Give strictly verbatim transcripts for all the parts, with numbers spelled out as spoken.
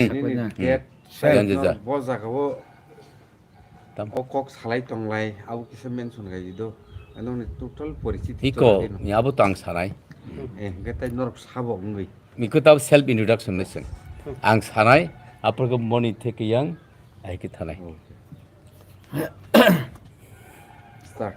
Nini date Jan side jajak. Bo jaga o Tam- o kok salai tonglai, abo kisa mention khai di do. Ano ni total porichiti Iko, chwla di no. Ni abo tang sanai. Eh, hwnkhe tai norok sabo wngwi. Miko tab self introduction ni seng. Ang sanai, apor ko moni theke yang, ai ke thanai. Okay. Start.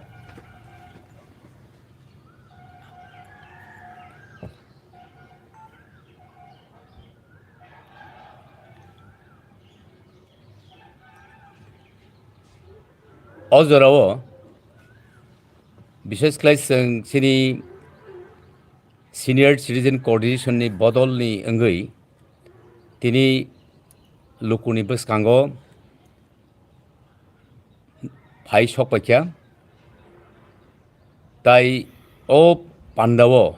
O jorao, bishesh khlai chwng chini Senior Citizen Coordination ni bodol ni wngwi tini lukuni bwskango phai sok paikha. Tai o pandao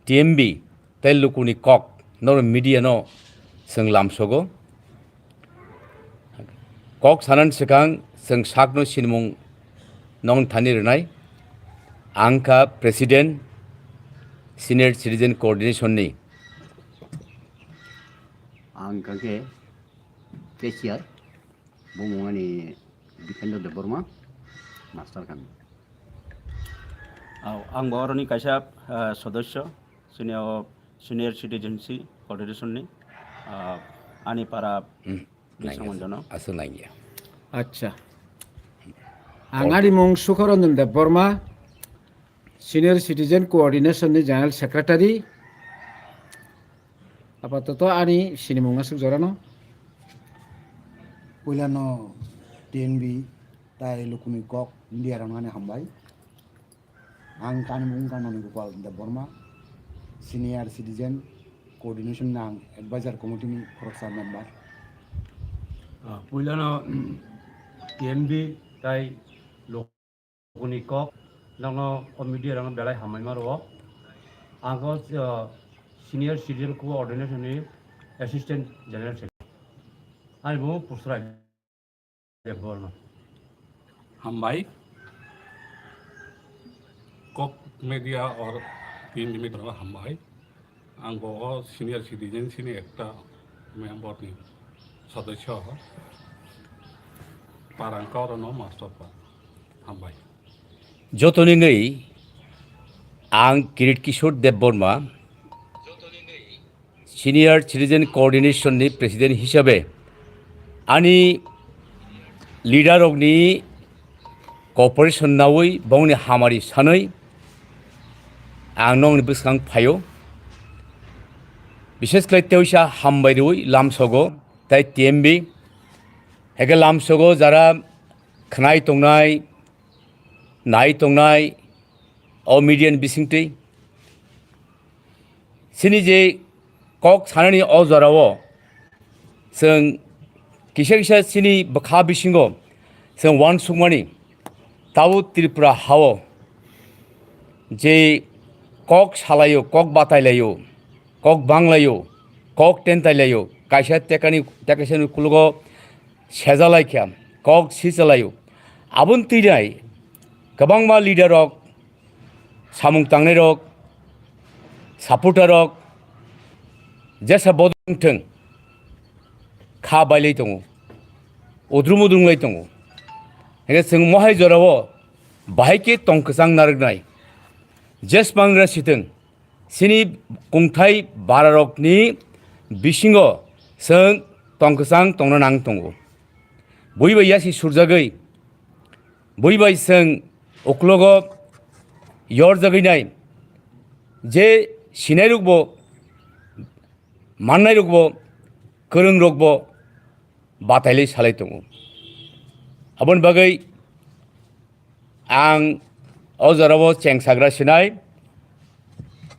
T M B tei lukuni kok norok media no chwng lamsogo. Kok sanani swkang chwng sakno sinimung nong thani rwnai. Ang kha President Senior Citizen Coordination ni. Ang kha khe cashier. Bumung ani Dipendra Debbarma, master kami. Au, ang bo oroni kaisa, ah, sodosyo, senior, senior citizenship coordination ni, ah, ani para Hmm, bisong nangya. Jono. Aswk nangya. Acha. Ang ani mung Sukharanjan Debbarma, Senior Citizen Coordination ni General Secretary. Apatoto ani sinimung aswk jorano. Puilano T N B tai lukuni kok media rok ani hambai. Ang kani mung kha Noni Gopal Debbarma, Senior Citizen Coordination ni ang Advisor Committee ni khoroksa member. Ah, puilano T N B tai luk- Boni kok, nono o media rokno belai hambai ma rwo. Ang khe, uh, Senior Citizen Coordination ni Assistant General Secretary. Ani bumo Pusrai Debbarma. Hambai. Kok media or T N B media rokno hambai. Ang bo o senior citizen sini ekta member ni sodosyo. Parang koro no master pa. Hambai. Jotoni ngai ang Kirit Kishore Debbarma, Senior Citizen Coordination ni President hisabe ani leader rokni cooperation nawi bongni hamari sanwi ang nongni bwskang phaio. Bishesh khlai teisa hambai rwi lamsogo tai T M B. Hege lamsogo jara khnai tongnai, nai tongnai, o media ni bisingtwi. Chini je kok sanani o jorao chwng kisa kisa chini bwkha bisingo chwng uansukmani tabuk Tripura hao je kok salaio, kok batailaio, kok banglaio, kok tentailaio, kaisa tekani, tekaisani ukulogo sejalaikha, kok sijalaio. Aboni twinai kwbangma leader rok, samung tangnairok, supporter rok, jesa bodol wngthwng, kha bailai tongo, udrum udrunglai tongo. Hingke chwng mohai jorao bahai khe tong kwchang narwknai, jesmangra sitwng, chini kungthai bararokni bisingo chwng tong kwchang tongna nang tongo. Bui bai yasi surjagwi, bui bai chwng uklogo yorjagwi nai, je sinairokbo, mannairokbo, kwrwngrokbo batailai salai tongo. Aboni bagwi ang o jorao chengsagra sinai,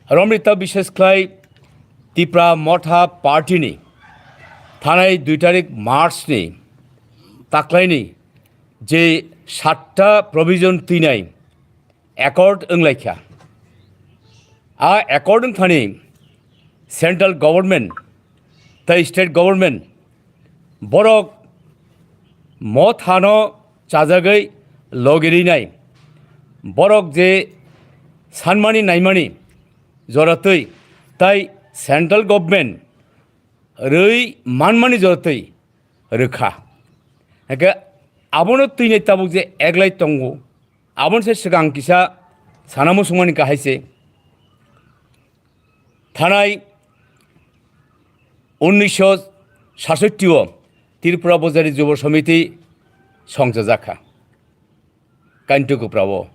romrita bishesh khlai Tipra Motha Party ni thanai dui tarik March ni taklaini je satta provision twinai accord wnglaikha. A accord wngthani central government tei state government borok mothano chajagwi logirinai, borok je sanmani naimani joratwi tai central government rwi manmani jorotwi rwkha. Hake abono twinai tabuk je eglai tongo, aboni se swkang kisa sana musungmani kahai se. Thanai unnisho sasotti o Tripura Bojari Jubo Samiti songchajakha. Kaintu Kuprao.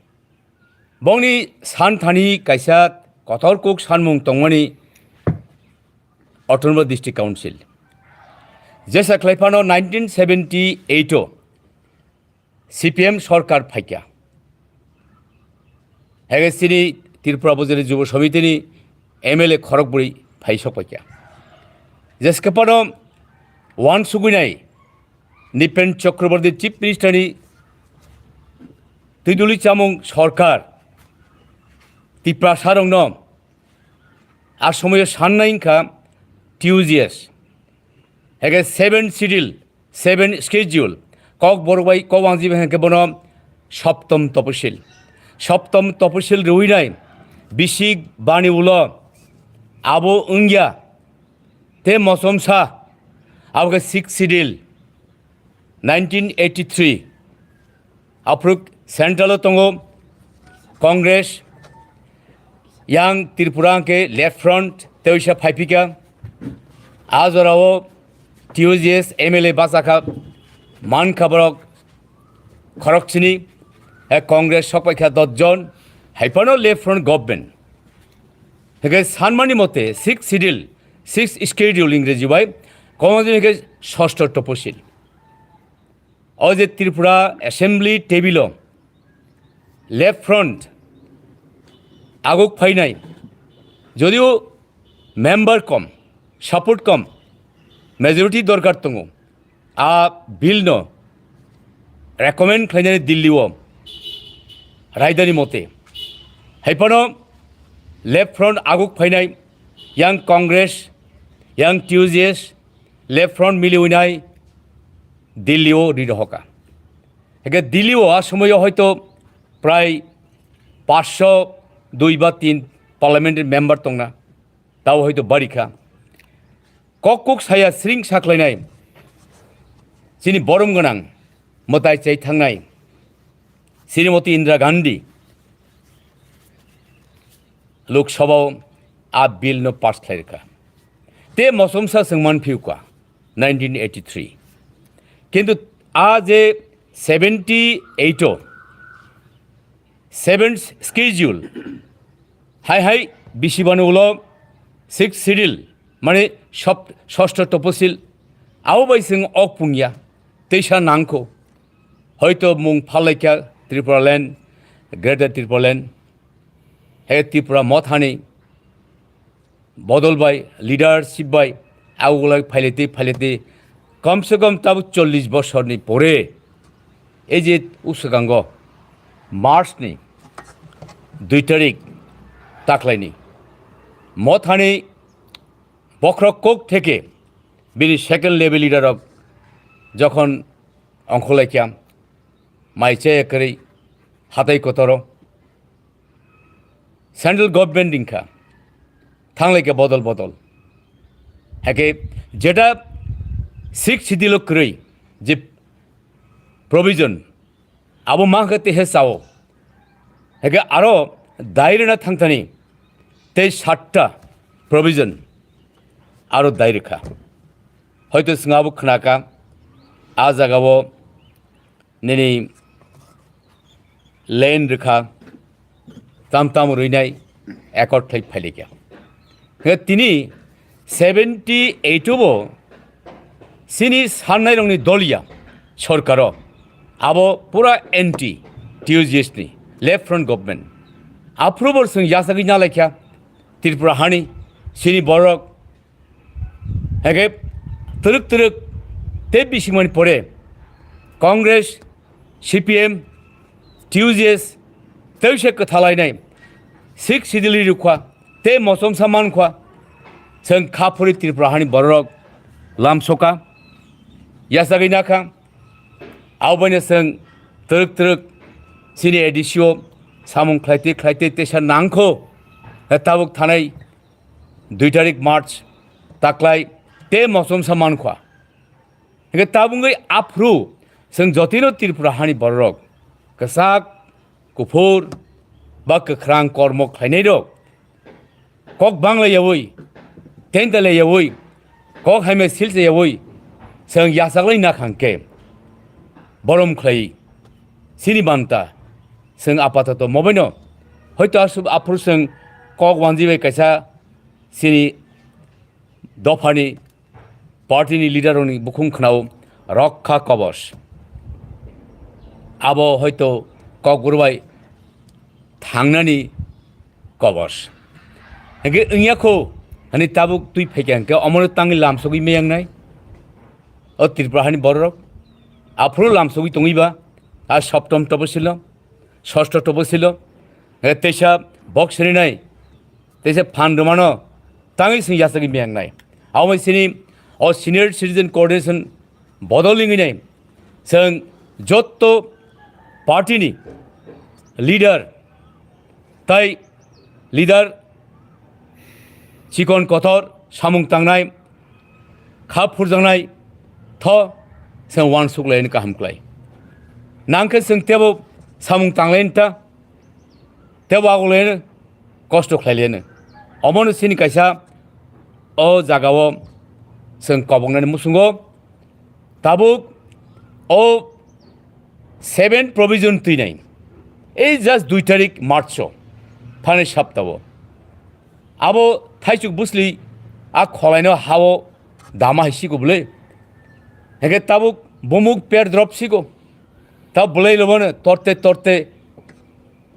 Bongni santhani kaisa kotor kuk sanmung tongmani Autonomous District Council. Jesa khlaiphano nineteen seventy eight o C P M sorkar phaikha. Hege chini Tripura Bojari Jubo Samitini M L A khorok bwrwi phai sok phaikha. Jesa khlaiphano wan suguinai Nipen Chakraborty Chief Minister ni twiduli chamung sorkar Tiprasa rokno a somoyo sannai wngkha T U G S. Hege seven schedule, seven schedule. Kok borok bai kok wangji bai hwnkhe bono Saptam Tapasil. Saptam Tapasil rwinai bisik bani ulo abo wngya. Te mosomsa abo khe six schedule nineteen eighty-three. Aphuru central o tongo Congress, yang Tripura hwnkhe Left Front teisa phaipikha. A jorao T U G S M L A bachakha, mankha borok khorokchini, he Congress sokpaikha dos jon, haiphano Left Front government. Hingke sanmani mote six schedule, six schedule Ingreji bai, Kongonjoni hingke sosto toposil. O je Tripura Assembly table o Left Front aguk phainai, jodio member kom, support kom, majority dorkar tongo, a bill no recommend khlainani Delhi o raidani mote. Haiphano Left Front aguk phainai, yang Congress, yang T U G S, Left Front miliwinai Delhi o ri rohoka. Hingke Delhi o a somoyo hoito prai paanch sho dui ba tin parliamentary member tongna, tao hoito barikha. Kok kok saya sring saklainai chini borom gwnang mwtai chai thangnai Srimati Indira Gandhi Lok Sabha o a bill no pass khlai rwkha. Te mosomsa chwng man phiu kha nineteen eighty-three. Kintu a je seventy eight o seventh schedule hai hai bisi bani ulo sixth schedule mane sob-, sosto toposil abo bai chwng ok pungya teisa nangkho hoito mung phallaikha Tripura land, Greater Tripura land, he Tripura mothani bodol bai, leadership bai, agulai phailete, phailete, kom se kom tabuk chollish bosorni pore, ei je uswkango March ni dui tarik taklaini mothani bokhorok kok theke bini second level leader rok jokhon ongkhorlaikha, mai chaya kwrwi hatai kotoro, central government ringkha, thanglai khe bodol bodol. Hake jeta sixth schedule o kwrwi je provision abo ma khe tehe sao. Hake aro dai rwna thangthani tei satta provision aro dai rwkha. Hoito chwng abo khnaka, a jagao nini lane rwkha, tam tam rwinai accord khlai phailikya. Hwnkhe tini seventy eight o bo chini sannairokni doliya sorkaro abo pura anti T U G S ni Left Front government. Aphuru bo chwng yachagwi nalaikha Tripura hani chini borok Hake twrwk twrwk tei bisingmani pore Congress, C P M, T U G S tei se kwthalainai sixth schedule rwkha tei mosomsa mankha chwng kha phuri Tripura hani bororok lamsoka yachagwi nakha. Aboino chwng twrwk twrwk chini A D C o samung khlaitwi khlaitwi teisa nangkho tabuk thanai dui tarik March taklai tei mochomsa mankha. Hingke tabungwi aphuru chwng jotino Tripura hani bororok kwchak, kuphur ba kwkhrang kormo khlainairok kok bangla yaui, tenta le yaui, kok haime silsa yaui, chwng yachaklai nakhang khe borom khlai sini banta chwng apatoto mobaino hoito aswk aphuru chwng kok wanji bai kaisa chini dophani party ni leader rokni bukhung khwnao rokha kobos. Abo hoito kokborok bai thangnani kobos. Hingke wngya kho, hani tabuk twi phaikha hingke omono tangwi lamsogwi meyangnai. O Tripura hani bororok aphuru lamsogwi tongwi ba, a Saptam tobo silo, Sosto tobo silo, hingke teisa bok sirinai, teisa phan rwmano tangwi chwng yachagwi meyangnai. Aboni sini o senior citizen coordination bodol wngwi nai. Chwng jotto party ni leader tai leader chikon kotor samung tangnai, kha phurjaknai tho chwng uansuk laini kaham klai. Nangkhe chwng tebo samung tanglaini ta, tebo agulaini kosto khlailaini. Omono chini kaisa o jagao chwng koboknani musungo tabuk o seven provision twinai. Ei just dui tarik March o phanai saptao. Abo thaichuk busli a kholaino hao dama hai siko bwle. Hingke tabuk bumuk per drop siko. Ta bwlai lobono torte torte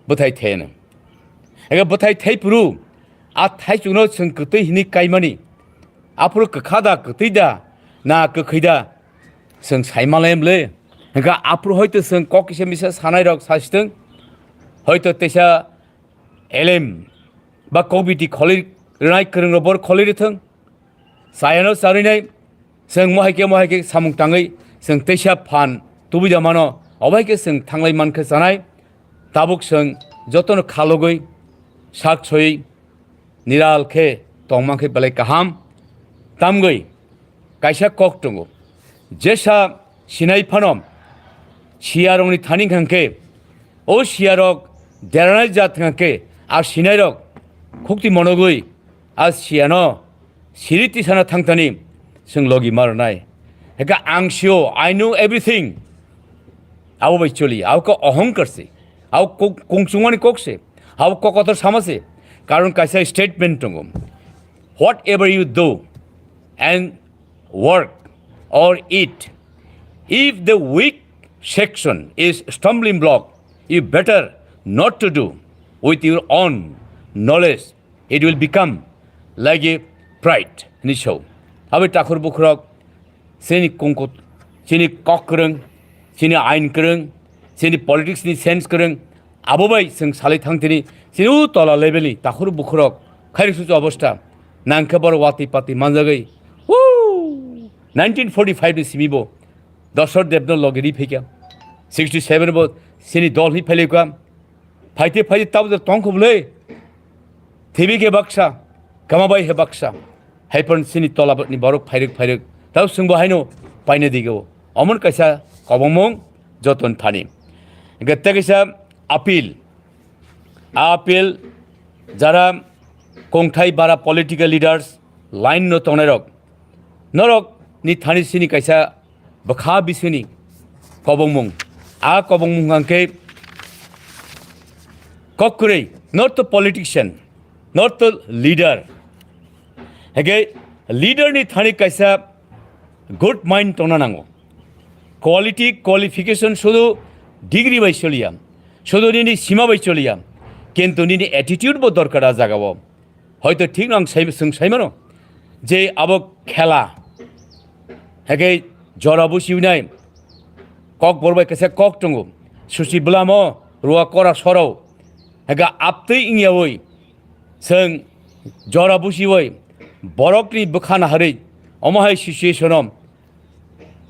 bwthai theno. Hingke bwthai thai phuru a thaichukno chwng kwtwi hinwi kaimani. Aphuru kwkha da, kwtwi da, na kwkhwi da, chwng saimalai bwle. Hingke aphuru hoito chwng kok kisa misa sanairok sasitwng. Hoito teisa elem ba kobiti kholi rwnai kwrwngrok bor kholi rwthwng. Chayano charwinai, chwng mohai khe mohai khe samung tangwi chwng teisa phan tubui da mano, obo hai khe chwng thanglai man khe chanai. Tabuk chwng jotono khalogwi sak soiwi niral khe tongma khe belai kaham. Tamgwi kaisa kok tongo, jesa sinai phano siyarokni thani hwnkha khe, o siyarok deranai jat hwnkha khe, a sinairok khukti monogwi a siyano siri tisana thangtani chwng logi ma rwnai. Heka ang sio, I know everything. Abo bai choli, abo khe ohongkar se, abo kok-, kongchungmani kok se, abo kok kotor sama se. Karon kaisa statement tongo, "Whatever you do and work or eat, if the weak section is stumbling block, you better not to do with your own knowledge." It will become like a pride, hinwi sao. Abo takhur bukhurok chini kungkut, chini kok kwrwng, chini ain kwrwng, chini politics ni sense kwrwng, abo bai chwng salai thang tini, chini u tola level ni takhur bukhurok khairok suchu obostha nangkhe borok watwi patwi manjagwi. Woo! Nineteen forty-five ni simi bo Dashrath Debno logi ri phaikha, sixty seven bo chini dol hi phailaikha. Phaite phaite tabuk tongkho bwle. Thibi khe baksa, kamabai he baksa. Haipon sini tola ni borok phairuk phairuk. Tau sungbo haino paine digo. Omon kaisa kobongmung joton thani. Gatta kaisa appeal. A appeal jara kongthai bara political leaders line no tongnai rok. Norok ni thani sini kaisa bwkha bisini kobongmung. A kobongmung hwnkha khe kok kwrwi, not the politician, not the leader. Hake leader ni thani kaisa good mind tongna nango. Quality, qualification sudu degree bai choliya, sudu nini sima bai choliya, kintu nini attitude bo dorkar a jaga o. Hoito thik no ang sai, chwng saimano je abo khela, hake jora busi wnai kok borok bai kaisa kok tongo, susi bwlamo rua kora soro, hake aptwi wngyawi chwng jora busiwi borokni bwkha naharwi omo hai situation o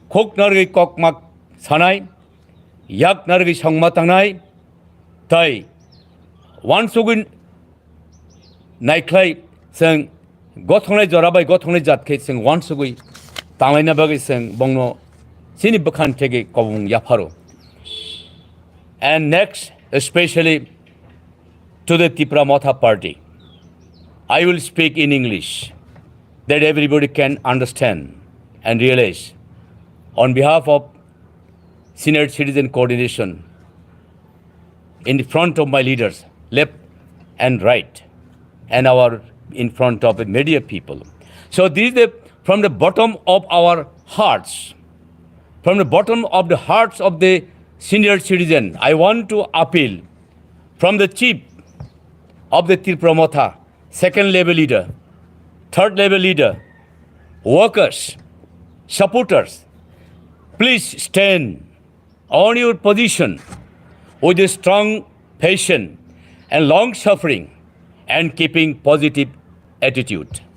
khuk narwi kok mak sanai, yak narwi songma tangnai, tai wansugwi naikhlai chwng gothongnai jora bai gothongnai jat khe chwng uansugwi tanglaina bagwi chwng bongno chini bwkhan thegwi kobong yapharo. And next, especially to the Tipra Motha Party, I will speak in English that everybody can understand and realize. On behalf of Senior Citizen Coordination, in front of my leaders, left and right, and our in front of the media people. So this is the, from the bottom of our hearts, from the bottom of the hearts of the senior citizen, I want to appeal from the chief of the Tipra Motha, second level leader, third level leader, workers, supporters, please stand on your position with a strong passion and long suffering and keeping positive attitude.